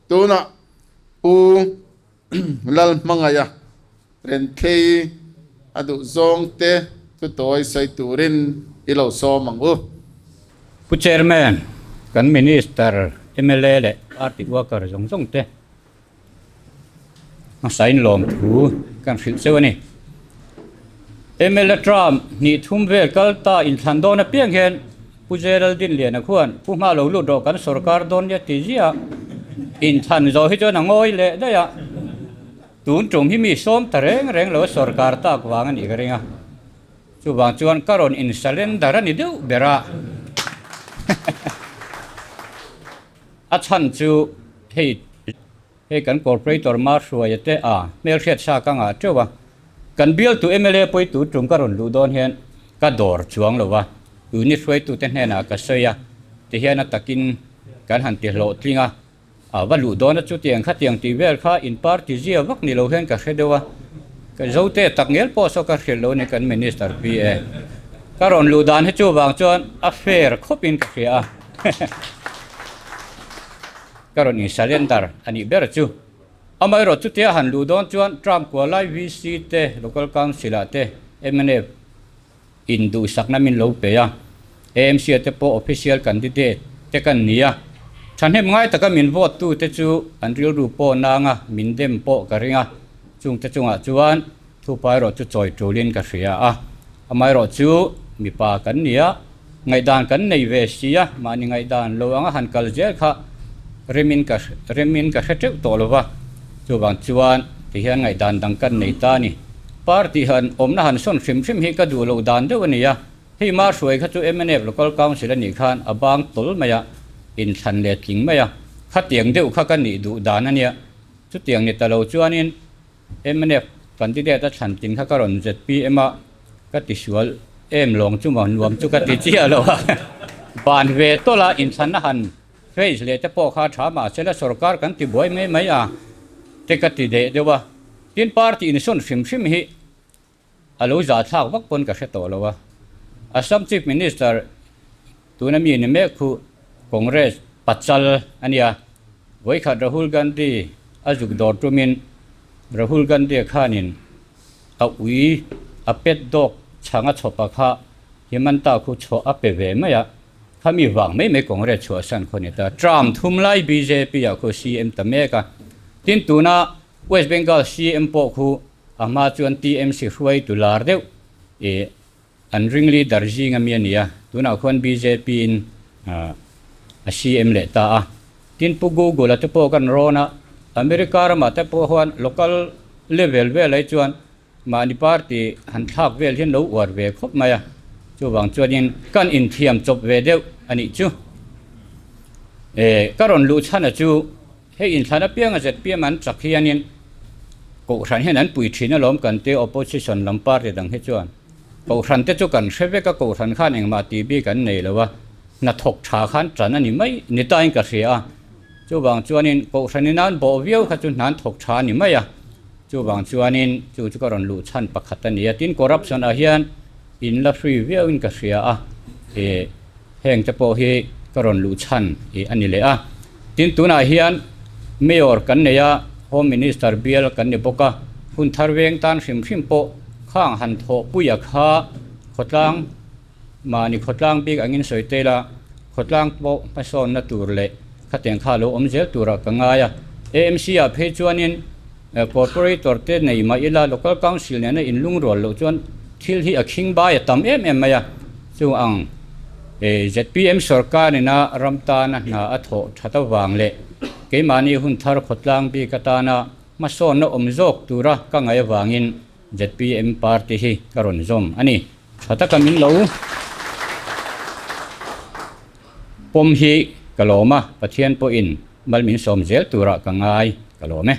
Tunah Pu Lalhmangaia Renthei a duh zawngte thutawi sawi turin i lo sawm ang u. Pu Chairman, kan Minister, mla leh party worker zawng zawng te hmasain lawmthu kan hrilh cheu a ni. Mla term hnih thum vel kal ta inthlan dawn apiang hian Pu Gerald Dinliana khuan Pu Hma lo lut rawh kan sorkar dawn nia ti ziah inthlan zawh hi chuan a ngawi leh daih a. Tun tum hi mi sawm ta reng reng lo a sorkar tak vang a nih ka ring a. Chuvang chuan ka rawn in surrender a ni deuh ber a. A chhan chu hei hei kan corporator ma hruaia te a hmelhriat sa ka ngah teuh a. Kan bialtu mla pawitu tum ka rawn luh dawn hian ka dawr chuang lo a. Unit hruaitute hnenah ka sawi a, tihian a takin kan han ti hlawhtling a. A va luh dawn a chutiang khatiang tih vel kha in party zia vak ni lo hian ka hre deuh a, ka zote tak ngel pawh saw ka hrilh lo a ni kan minister PA. Ka rawn luh dan hi chuvang chuan a fair khawp in ka hria a, ka rawn in surrender a nih ber chu. Amaherawh chutia han luh dawn chuan Trump Kualai VC te, Local Council ah te, mnf, In duhsakna min lo pe a, AMC a te pawh official candidate te kan ni a, thahnem ngai taka min vote tu te chu an rilru pawh nanga min dem pawh ka ring a, chung te chungah chuan thupa erawh chu chawi tulin ka hria a, amaherawh chu mipa kan ni a, ngaihdan kan nei ve si a, mahni ngaihdan lo anga han kal zel kha remin ka remin ka hre teuh tawh lo va, chuvang chuan tihian ngaihdan dang kan nei ta a ni. Party han awmna han sawn hrim hrim hi ka duh loh dan deuh a ni a, hei ma hruai kha chu mnf Local Council a nih khan a bang tawl mai a, inthlan leh tling mai a, khatiang deuh kha ka nih duh dan a nia. Chutiang ni ta lo chuanin mnf candidate a thlan tling kha ka rawn zpm a, ka tisual em lawng chu maw nuam chu ka ti chiah lo a, ban ve tawlh a inthlanna han face leh te pawh kha tha mahse la sorkar kan ti buai mai mai a te ka ti deh deuh a. Tin party insawn hrim hrim hi a lo zahthlak vak pawn ka hre tawh lo a, Assam Chief Minister tuna mi ni mek khu Congress pachal a nia, vawikhat Rahul Gandhi a zuk dawr tumin Rahul Gandhi khanin a ui a pet dawk chhang a chhawpa kha Himanta khu chhuah a pe ve mai a, khami vang mai mai Congress chhuahsan khaw ni ta. Trump thum lai bjp ah khu CM ta mek a, tin tuna West Bengal CM pawh khu a hma chuan TMC hruaitu lar deuh ih an ring leader zing ami a ni a, tunah khuan bjp in a CM leh ta a. Tin Pu Google a te pawh kan rawn a, America ramah te pawh huan local level vel ai chuan mahni party han thlak vel hian lo uar ve khawp mai a, chuvang chuanin kan inthiam chawp ve deuh a nih chu. Ka rawn luh chhan a chu. Hei inthlan apianga zpm an chak hianin Kohhran hian an pui thin alawm kan tia opposition lam party dang hi chuan Kohhran te chu kan hre vek a, Kohhran khan engmah tih bik an nei lo a, hnathawk tha khan tan a ni mai ni tain ka hria a, chuvang chuanin Kohhran in an bawh viau kha chu hna an thawk tha a ni mai a, chuvang chuanin chu chu ka rawn luh chhan pakhat a ni a, tin corruption ah hian in la free viauin ka hria a, ih heng te pawh hi ka rawn luh chhan ih a ni leh a. Tin, tunah hian Mayor kan nei a, Home Minister bial kan ni bawk a, hun thar veng tan hrim hrim pawh khang han thawhpuia kha khawtlang mahni khawtlang bik angin sawi tel a, khawtlang pawh hmasawnna tur leh khatiang kha lo awm zel turah ka ngai a. AMC ah phei chuanin Corporator te nei mah ila Local Council nena inlungrual loh chuan thil hi a khing bai a tam em em mai a, chung ang zpm sorkar nena ram tana hna a thawh that avang leh keimahni hun thar khawtlang bik atana hmasawnna awm zawk tura ka ngaih avangin zpm party hi ka rawn zawm a ni. Tha taka min lo pawm hi ka lawm a, Pathian pawhin mal min sawm zel turah ka ngai ka lawm e.